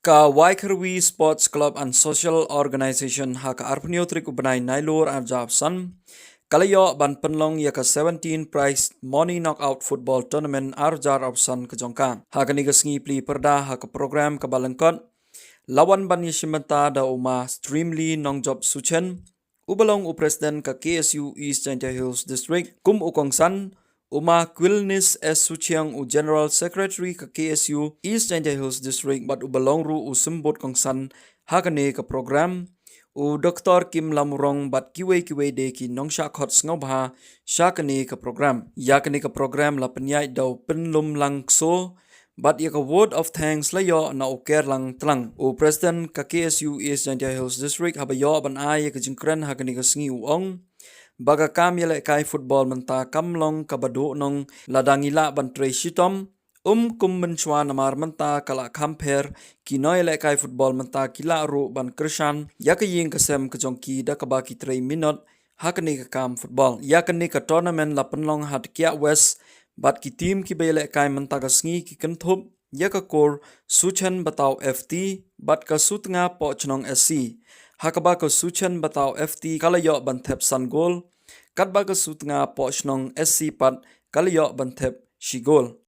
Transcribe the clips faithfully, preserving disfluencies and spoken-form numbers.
Ka Waikharwi Sports Club and Social Organization ha ka arphew tarik u bnai Nailur arhajar arphew san ka la ïoh ban pynlong ïa ka seventeen prize money knockout football tournament arhajar arphew san ka jong ka. Ha kane ka sngi plie pyrda ha ka program kaba lyngkot la wan ban ïashim bynta da u ma Streamly Nongjop Suchen, uba long u president ka K S U East Jaintia Hills District, kum u kongsan, u ma Quilnis S Suchiang, u general secretary ka K S U East Jaintia Hills District, bad uba long ruh u symbud kongsan ha kane ka program, u Doktor Kim Lamurong, bad kiwei kiwei de ki nongshah khot sngewbha sha kane ka program. Ïa kane ka program la pynïaid da u Pynlum Lang Kso, bad ïa ka vote of thanks la ïoh na u Kerlang Tlang, u president ka K S U East Jaintia Hills District, haba ïoh ban ai ïa ka jingkren ha kane ka sngi u ong ba ka kam ïalehkai football mynta kam long kaba duhnong, lada ngi lah ban trei shitom, um kum mynshuwa, namar mynta ka la kham pher ki nongïalehkai football mynta ki lah ruh ban kyrshan ïa ka ïing ka sem ka jong ki da kaba ki trei minot ha kane ka kam football. Ïa kane ka tournament la pynlong ha Dkiah West, bad ki team kiba ïalehkai mynta ka sngi ki kynthup ïa ka Kur Suchen Batau F T bad ka Sutnga Pohchnong S C. Ha kaba ka Suchen Batau F T ka la ïoh ban thep san gol, katba ka Sutnga Pohchnong S C pat ka la ïoh ban thep shi gol.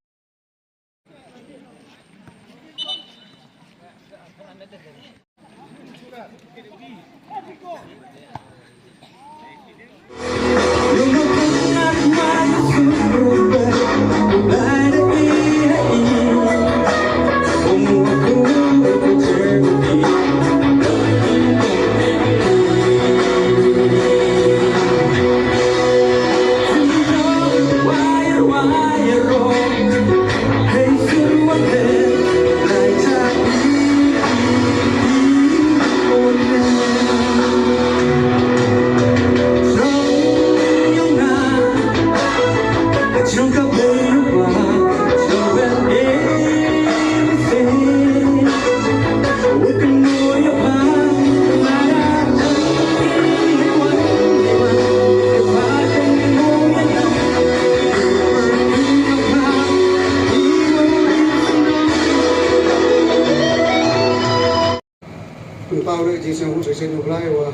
Pynpaw ïa ka jingsngewbha shisien U Blai, wa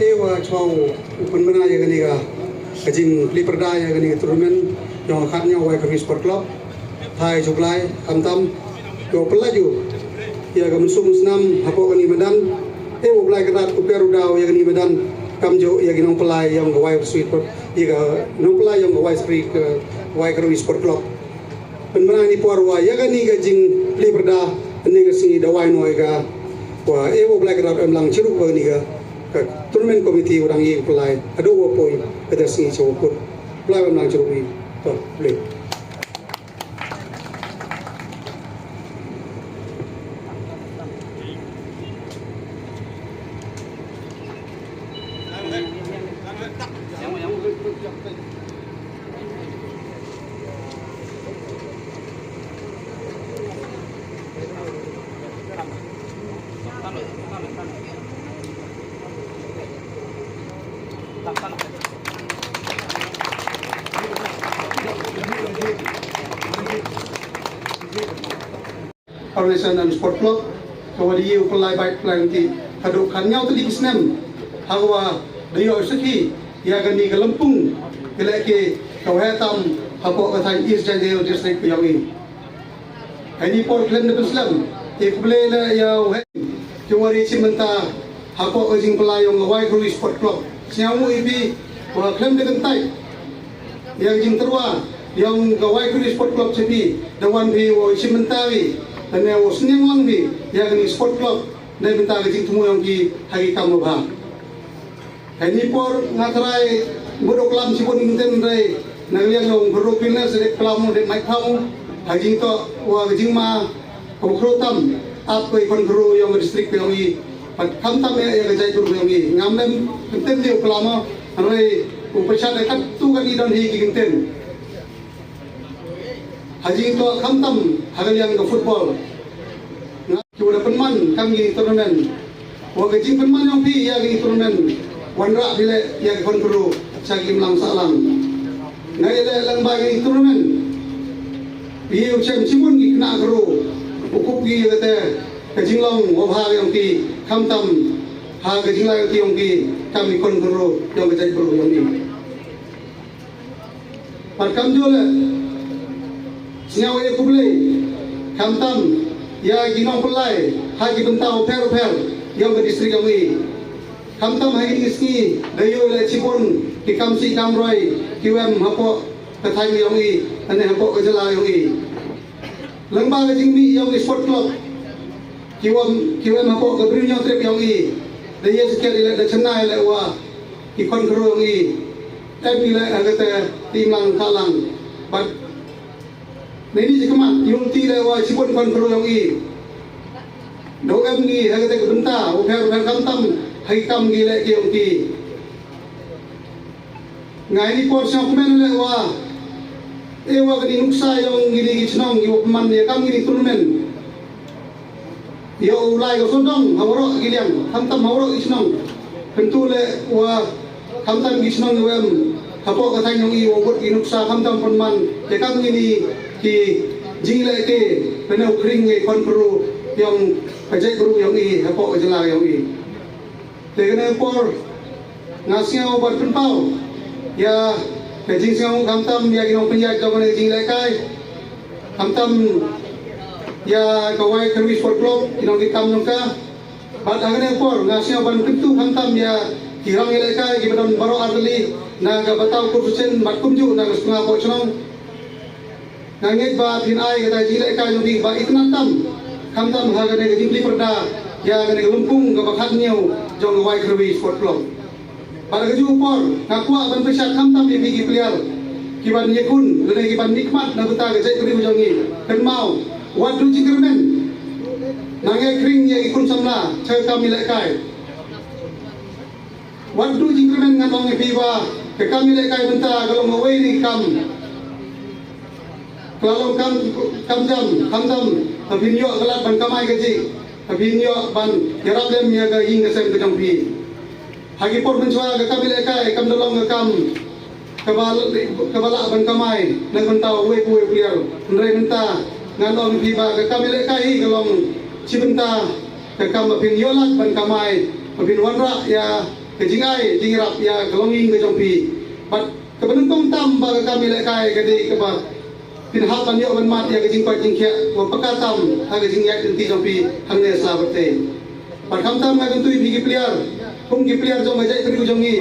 e wa chwa u pynbna ïa kane ka, ka jingplie pyrda ïa kane ka tournament jong ka khatnïaw Waikharwi Sport Club. Thaiñ U Blai, khamtam, ïa u pynlait ïa ka mynsiem mynsnam hapoh kane ka madan. E wa U Blai Kynrad u pher u daw ïa kane ka madan, kamjooh ïa ki nongpynlait jong ka Waikharwi Sport, ïa ki nongpynlait jong ka Waikharwi, ka Waikharwi Sport Club. Pynbna ïa kane por wa ïa kane ka jingplie pyrda, kane ka sngi da wai noh ïa ka, wa e wa U Blai Kynrad em lang chirup wa kane ka, ka tournament committee u dang ïa pynlait haduh wa poi ka da sngi sha wa kut. Blai em lang chirup ïa. To, blei. Organization and Sport Club, ka wa da ïa u pynlait bad pynlait lynti haduh khatnïaw tylli ki snem, ha ka wa da ïoh sakhi ïa kane ka lympung, ka lehke ka waheh tam hapoh ka thaiñ East Jaintia Hills District ka jong ngi. Kane por khlem da pynslem, ïa khublei leh ïa u heh, ki wa ri shim bynta hapoh ka jingpynlait jong ka Waikharwi Sport Club. Sngewbha ïa phi, wa khlem da kyntait ïa ka jingtyrwa jong ka Waikharwi Sport Club sha phi, da wan phi wa shim bynta phi, lane wa sniang lang phi ïa kane sport club, na bynta ka jingthmu jong ki ha ki kam ba bha. Kane por nga trai mut u klam shibun ki ktien, hynrei na ka liang jong u Guru Pines, dei klam, dei mai klam, ha jingtoh wa ka jingma ka khro tam, ap ka i khon khro jong ka district ka jong i, bad khamtam ïa, ïa ka jaitbynriew ka jong i. Ngam lem ktien dei u klam, hynrei u pyrshah da katto katne don hi ki ktien. Ha jingtoh khamtam ha ka liang ka football. Nga ki wa da pynman kam ki tournament. Wa ka jingpynman jong phi ïa ki tournament, wanrah phi leh ïa ki khon khro sha ki imlang sahlang. Nga ïaleh lang ba ki tournament, phi ïoh shem shibun ki khynnah khro, u kup ki ïa kata ka jinglong wa bha yong ki, khamtam ha ka jinglong yong ki, yong ki kam ki khun khynru yong ka jaitbru yong i. Bad kam ju le sngewbha ïa khublei khamtam ïa ki nongpynlai ha ki bynta pher pher yong ka district yong i. Khamtam ha kine ki sngi da ïoh leh shibun ki kam sih kam roi kiwa em hapoh ka thaiñ yong i, lane hapoh ka jylla yong i. Lyngba ka jingmih yong i sport club kiwa em, kiwa em hapoh ka Bri Hynñiewtrep yong i, da ïa sngewbha ïa leh, da chynna ïa leh wa ki khun khynru yong i em ïa leh ha kata, te imlang ka lang. Bad neini jingkhmat ïoh te leh wa shibun khun khynru yong i da em ngi ha kata ka bynta wa pher pher khamtam ha ki kam ki leh ki yong ki. Nga ini por sngewkmen leh wa e wa kani nuksa yong kini ki chnong kiwa pynman ïa kam kini tournament ïa u lai ka sodong ha waroh ki liang, khamtam ha waroh ki chnong. Kyntu leh wa khamtam ki chnong kiwa em hapoh ka thaiñ yong i wa bud ki nuksa khamtam pynman ïa kam kini ki jingleh ki, lane u khring ki khun khynru yong ka jaitbru yong i hapoh ka jylla yong i. Te kane por nga sngew ban pynpaw ïa ka jingsngew khamtam ïa ki nongpynïaid jong kane ka jinglehkai, khamtam ïa ka Wai Kharwi Sport Club, ki nongkitkam jong ka. Bad ha kane por nga sngew ban kyntu khamtam ïa ki rangïalehkai kiba don baroh artylli na ka Bataw Kur Sachin bad kumjuh na ka Sngewbha Poh Chnong. Nga ngeit ba phin ai kata ka jinglehkai jong phi ba itynnad tam, khamtam ha kane ka jingplie pyrda ïa kane ka lympung kaba khathynñiew jong ka Wai Kharwi Sport Club. Bad ha kajuh ka por nga kwah ban pynshai khamtam ïa phi ki player kiban ïakhun lane kiban mihkhmat na bynta ka jaitbynriew jong ngi. Kynmaw, wat duh jingkyrmen. Nang ïa khring ïa ki khun samla sha ka kam ïalehkai. Wat duh jingkyrmen, ngan ong ïa phi ba ka kam ïalehkai mynta ka long kawei na ki kam ka la long kam, kam jam, khamtam ba phin ïoh ka lad ban kamai kajih, ba phin ïoh ban ïarap lem ïa ka ïing ka sem ka jong phi. Ha ki por mynshuwa ka kam ïalehkai kam da long ka kam kaba, kaba lah ban kamai na ka bynta uwei pa uwei u player. Hynrei mynta ngan ong ïa phi ba ka kam ïalehkai hi ka long shi bynta ka kam ba phin ïoh lad ban kamai, ba phin wanrah ïa ka jingai jingïarap ïa ka longïing ka jong phi. Bad kaba nyngkong tam ba ka kam ïalehkai ka dei kaba phin hap ban ïoh ban mad ïa ka jingkoit jingkhiah wa paka tam ha ka jingïaid lynti jong phi hangne sha ba tei. Bad khamtam nga kyntu ïa phi ki player, kum ki player jong ka jaitbynriew jong ngi,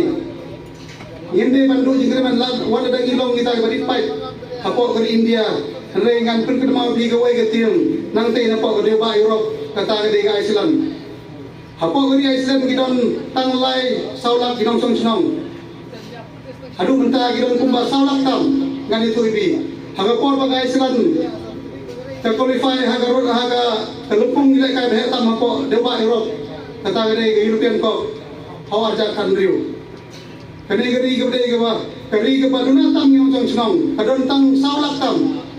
ngim dei ban duh jingkyrmen lad wat lada ngi long kita kiba rit paid hapoh ka ri India. Hynrei ngan pynkynmaw ïa phi kawei ka tieng, nangtei napoh ka dewbah Europe, kata ka dei ka Iceland. Hapoh ka ri Iceland ki don tang lai saw lak ki nongshong shnong. Haduh mynta ki don kumba saw lak tam, ngan ïathuh ïa phi. Ha ka por ba ka Iceland ka qualify ha ka rut, ha ka, ka lympung ïalehkai ba heh tam hapoh dewbah Europe, kata ka dei ka European Cup ha u ar hajar khathynriew. Kane ka ri kaba dei kaba, ka ri kaba duna tam ki nongshong shnong, ka don tang saw lak tam.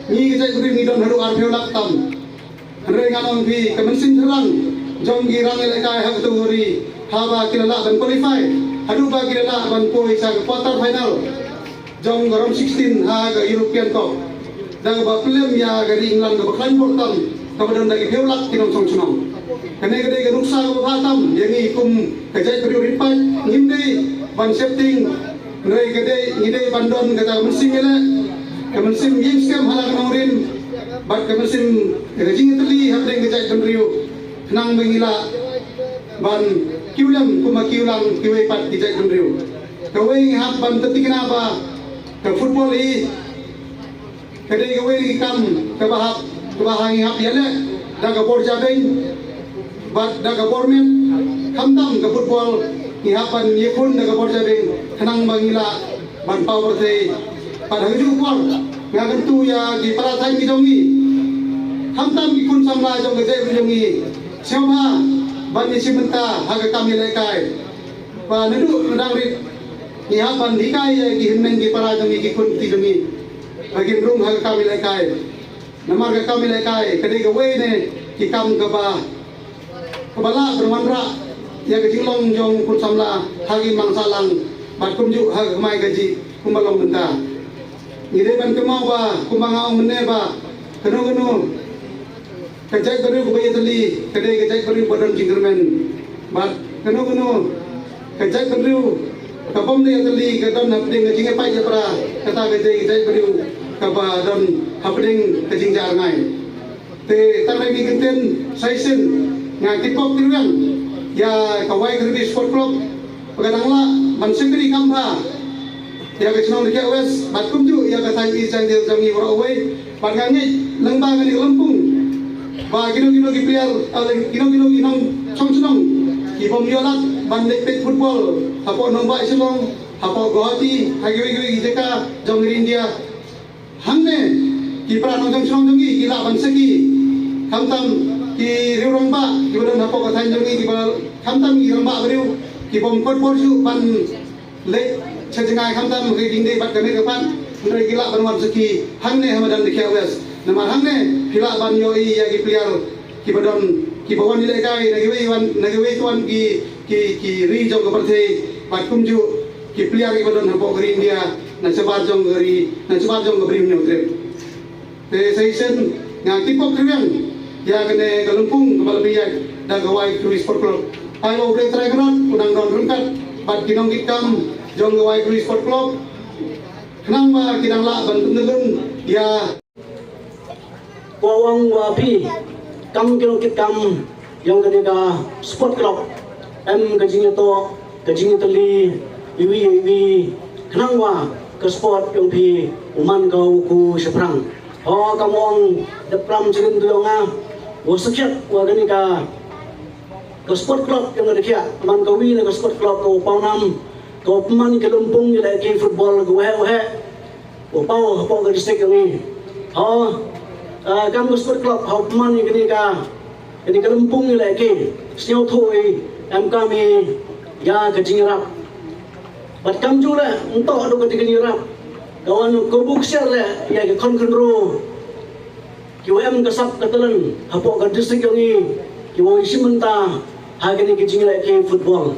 Ngi ka jaitbynriew ngi don haduh arphew lak tam. Hynrei ngan ong ïa phi, ka mynsiem shynrang jong ki rangïalehkai ha kato ka ri, haba ki la lah ban qualify haduh ba ki la lah ban poi sha ka quarter final jong ka round sixteen ha ka European Cup, da kaba pynlem ïa ka ri England kaba khlaiñ bor tam, kaba don da ki phew lak ki nongshong shnong. Kane ka dei ka nuksa kaba bha tam ïa ngi kum ka jaitbynriew rit paid. Ngim dei ban sheptieng, hynrei ka dei, ngi dei ban don kata ka mynsiem ïaleh, ka mynsiem ïeng skhem ha la ka nongrim, bad ka mynsiem ka jingïatylli hapdeng ka jaitbynriew, khnang ba ngi lah ban kiew lem kumba kiew lang kiwei pat ki jaitbynriew. Kawei, ngi hap ban pynthikna ba ka football hi ka dei kawei na ki kam kaba hap, kaba ha ngi hap ïaleh da ka bor jabieng bad da ka bor met. Khamtam ka football, ngi hap ban ïakhun da ka bor jabieng khnang ba ngi lah ban paw pyrthei. Bad ha kajuh ka por nga kyntu ïa ki para thaiñ ki jong ngi, khamtam ki khun samla jong ka jaitbynriew jong ngi, sngewbha ban ïashim bynta ha ka kam ïalehkai. Ba naduh na dang rit ngi hap ban hikai ïa ki hynmen ki para jong ngi, ki khun ki kti jong ngi, ba kin rung ha ka kam ïalehkai. Namar ka kam ïalehkai ka dei kawei na ki kam kaba, kaba lah ban wanrah ïa ka jinglong jong u khun samla ha ki mang sahlang bad kumjuh ha ka kamai kajih kumba long mynta. Ngi dei ban kynmaw ba kumba nga ong mynne ba kano kano Ka jaitbynriew kaba ïatylli ka dei ka jaitbynriew ba don jingkyrmen. Bad kano kano ka jaitbynriew ka bym dei ïatylli ka don hapdeng ka jingïapait ïapra, kata ka dei ka jaitbynriew kaba don hapdeng ka jingjah rngai. Te tang na ki kyntien sa shisien nga kitbok kitrwiang ïa ka Wai Kharbi Sport Club ba ka dang lah ban shakri kham bha ïa ka shnong Dkhiah West bad kumjuh ïa ka thaiñ East Jaintia jong ngi baroh kawei. Bad nga ngeit lyngba kane ka lympung ba kino kino ki player, eh, kino kino ki nongshong shnong ki bym ïoh lad ban leit peit football hapoh nongbah Shillong, hapoh Guwahati, ha kiwei kiwei ki jaka jong ka ri India. Hangne ki para nongshong shnong jong ngi ki lah ban sakhi, khamtam ki riew rangbah kiba don hapoh ka thaiñ jong ngi, kiba khamtam ki rangbah briew ki bym kot bor shuh ban leit sha jngai khamtam ha ka jingdie bad ka met ka phad, hynrei ki lah ban wan sakhi hangne ha madan Dkhiah West. Namar hangne phi lah ban ïohi ïa ki player kiba don, kiba wan ïalehkai na kiwei wan, na kiwei ki wan ki, ki, ki ri jong ka pyrthei bad kumjuh ki player kiba don hapoh ka ri India, na shabar jong ka ri, na shabar jong ka Bri Hynñiewtrep. Te sa shisien nga kitbok kitrwiang ïa kane ka lympung kaba la pynïaid da ka Wai Kharbi Sport Club. Ai ba U Blei Trai Kynrad un nang don ryngkat bad ki nongkitkam jong ka Wai Kharbi Sport Club, khnang ba ki nang lah ban pynlong ïa. Kwah ong ba phi kam ki nongkitkam jong kane ka sport club, em ka jingïatoh, ka jingïatylli iwei ïa iwei, khnang ba ka sport jong phi u man ka u ku shaphrang. Ho, kam ong da pram sha ri tu jong nga, wa sakhiat wa kane ka, ka sport club jong ka Dkhiah, man kawi na ka sport club ka u pawnam, ka u pynman ka lympung ïalehke football ka waheh waheh, u paw hapoh ka district jong ngi. Ho, ah, kam ka sport club ha u pynman ïa kane ka, kane ka lympung ïalehke, sngewthuh i em kam i ïa ka jingïarap. Bad kamjuh leh, ym toh haduh ka jingïarap, ka wan ka buk siar leh ïa ki khon khynroo kiwa em ka sap ka talent hapoh ka district jong ngi, kiwa shim bynta ha kane ka jingïalehke football.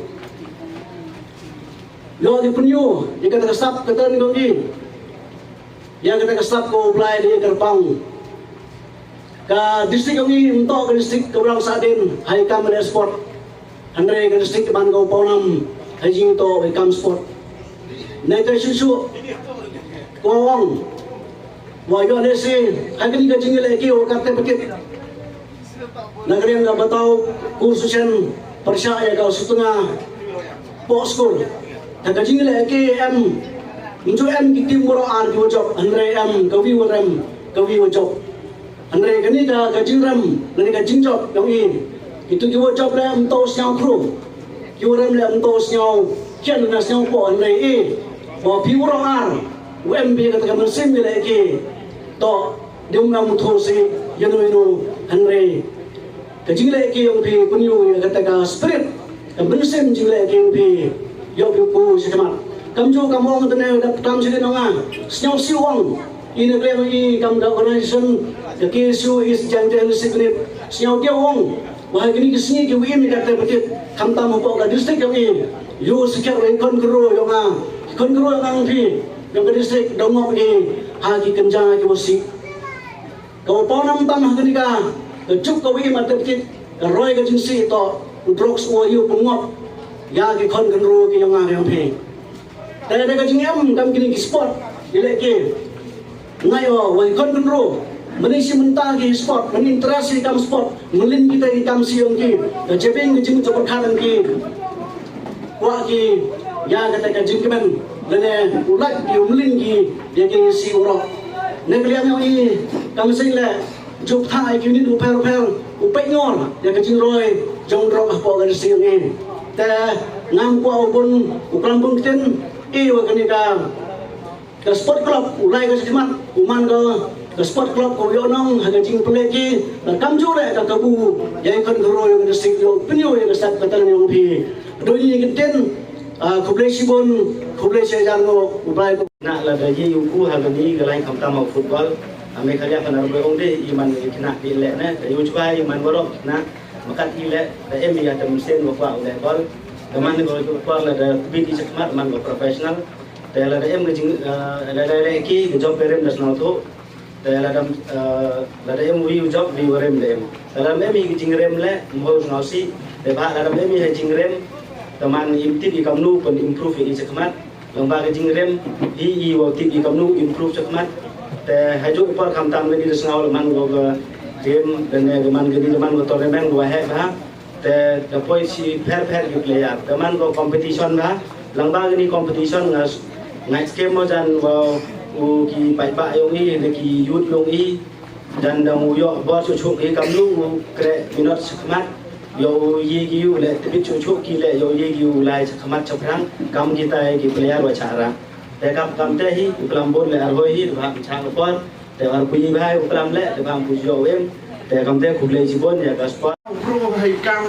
Ïoh ki pynïoh ïa kata ka sap ka talent jong ngi, ïa kata ka sap ka U Blai da ïa ka kyrpang. Ka district jong ngi ym toh ka district kaba dang sahdien ha i kam leh sport, hynrei ka district man ka u pawnam ha i jingtoh i kam sport. Nangta shuh shuh kwah ong wa ïoh lehse ha kane ka jingïalehke wa katto katne, na ka liang ka Bataw Kur Sushen pyrshah ïa ka Sutnga Sports School. Te ka jingïalehke em, ym ju em ki team waroh ar kiwa jop, hynrei em kawi wa rem, kawi wa jop. Hynrei kane ka, ka jingrem lane ka jingjop jong i, kito kiwa jop leh ym toh sngew khru, kiwa rem leh ym toh sngew khian na sngew poh, hynrei i, wa phi waroh ar wa em phi kata ka mynsiem ïalehke, toh dei ym nang muthu shi ïano ïano, hynrei ka jinglehke yong phi pynïoh ïa kata ka spirit, ka mynsiem jinglehke yong phi, ïoh phi u shakhmat. Kamjuh kam ong tang da tam shi dei nong nga, sngewsih ong i na ka liang i kam ka organization ka K S U East Jaintia Hills District Unit, sngewsih ong wa ha kine ki sngi kiwa im ïa kata ka bynta, khamtam hapoh ka district yong i, ïoh sakhiat wa i khon khynroo yong nga, khon khynroo yong nga, phi yong ka district, da ngop i ha ki kynja kiwa sih. Ka u pawnam tam ha kane ka, ka juk kawa im ha ka bynta ka roi ka jingsih, toh u drugs uwa ïoh pynngop ïa ki khon khynroo ki yong nga yong phi. Te da ka jingim kam kine ki sport, ïalehke, nga ïoh wa ki khon khynroo mynne shi mynta ki sport, mynne interest ki kam sport, mlien kita ki kam sih yong ki, ka jabieng ka jingmut jingpyrkhat yong ki. Kwah ki ïa kata ka jingkmen lane u lait ki u mlien ki ïa ki sih waroh. Na ka liang yong i, kam sngewsih leh, ju pynthah ïa ki unit u pher u pher u peit ngor ïa ka jingroi jong drok hapoh ka district yong i. Te ngam kwah u bun u klam bun ktien, i wa kane ka ka sport club u lai ka jingkhmat, u man ka, ka sport club ka u ïoh nong ha ka jingpynlehke, bad kamjuh leh ka kabu ïa i khon khynroo yong ka district, ïoh pynïoh ïa ka sap ka talent yong phi. Dei ïa ki ktien, ah, khublei shibun, khublei shihajar nguh, u Blai. Khynnah lada ïa u ku ha kane ka lai khamtam ha football, ha Meghalaya pynarap ong dei i man i khynnah ki leh ne, ka ïoh jubab i man baroh khynnah, maka i leh, da em ïa ka mynsiem wa kwah u leh ball, ka man ka kwah lada bit i shakhmat man ka professional. Te lada em ka jing, eh, lada leh ki, ka jop ka rim da sngewthuh. Te lada, eh, lada em wi u jop wi u rem da em. Lada em i jingrem le mo sngau si. Te ba lada em i jingrem, te man im tip i kamnu pun improve i chakmat. Lang ba ka jingrem hi i wa tip i kamnu improve chakmat. Te haju por kam tam gani da sngau le man go ga game dan ne ga man gani da man go tournament go he ba. Te da poi si pher pher ki player. Te man go competition ba. Lang ba gani competition nga nga skem mo jan go u ki pai ba yong i ne ki youth yong i. Dan dang u yoh bor chuh chuh ki kamnu u kre minot chakmat. Yoh u ye ki u le tibit chuh chuh ki le yoh u ye ki u lai chakmat chaprang kam kita ki player wa chara. Te kam kam te hi u klam bor le arhoi hi ba chang por. Te ar pui ba u klam le te ba pu jo em. Te kam te khublei chibon ya ka sport. Pro hai kam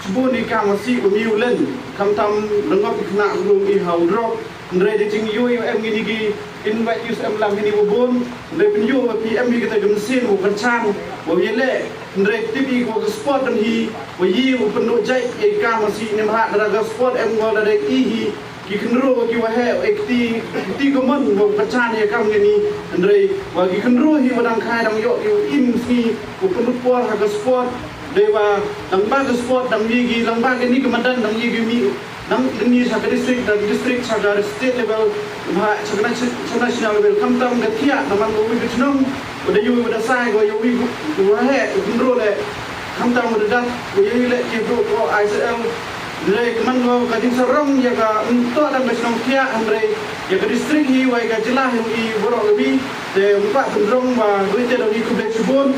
Chibun i kam asi u miu len kam tam lengop i kena urung i hau drop. Ndre de jing yui em ngini gi invite yus em lam hini wabun. Ndre pin yu wa pi em hi kata gem sin wa kanchan wa yele. Ndre tip i wa ka sport dan hi wa yi wa penu jai i kam asi ni maha dara ga sport em ngol dara i hi. Ki kynru ki wa he e kti kti ko mon wa pachan ya kam ngini. Ndre wa ki kynru hi wa dang khai dang yok i im sngi wa pynrut por ha ka sport. Dei wa dang ba ka sport dang yi ki dang ba ka ni ka madan dang yi ki mi dang dang yi sa ka district dang district sa ka state level. Ha sa ka nation- sa national level kam tam ka thiah na man ko wi ka chnong. Wa da yu wa da sai ko yu wi wa he kynru le kam tam wa da dat wa yu le ki bro ko I S L. Ndre ka man ko ka jingsarong ya ka mto dang ka chnong thiah ndre ya ka district hi wa ya ka jylla hi i borok le bi. Te mpa pynrong wa wi te dang i khublei chibun.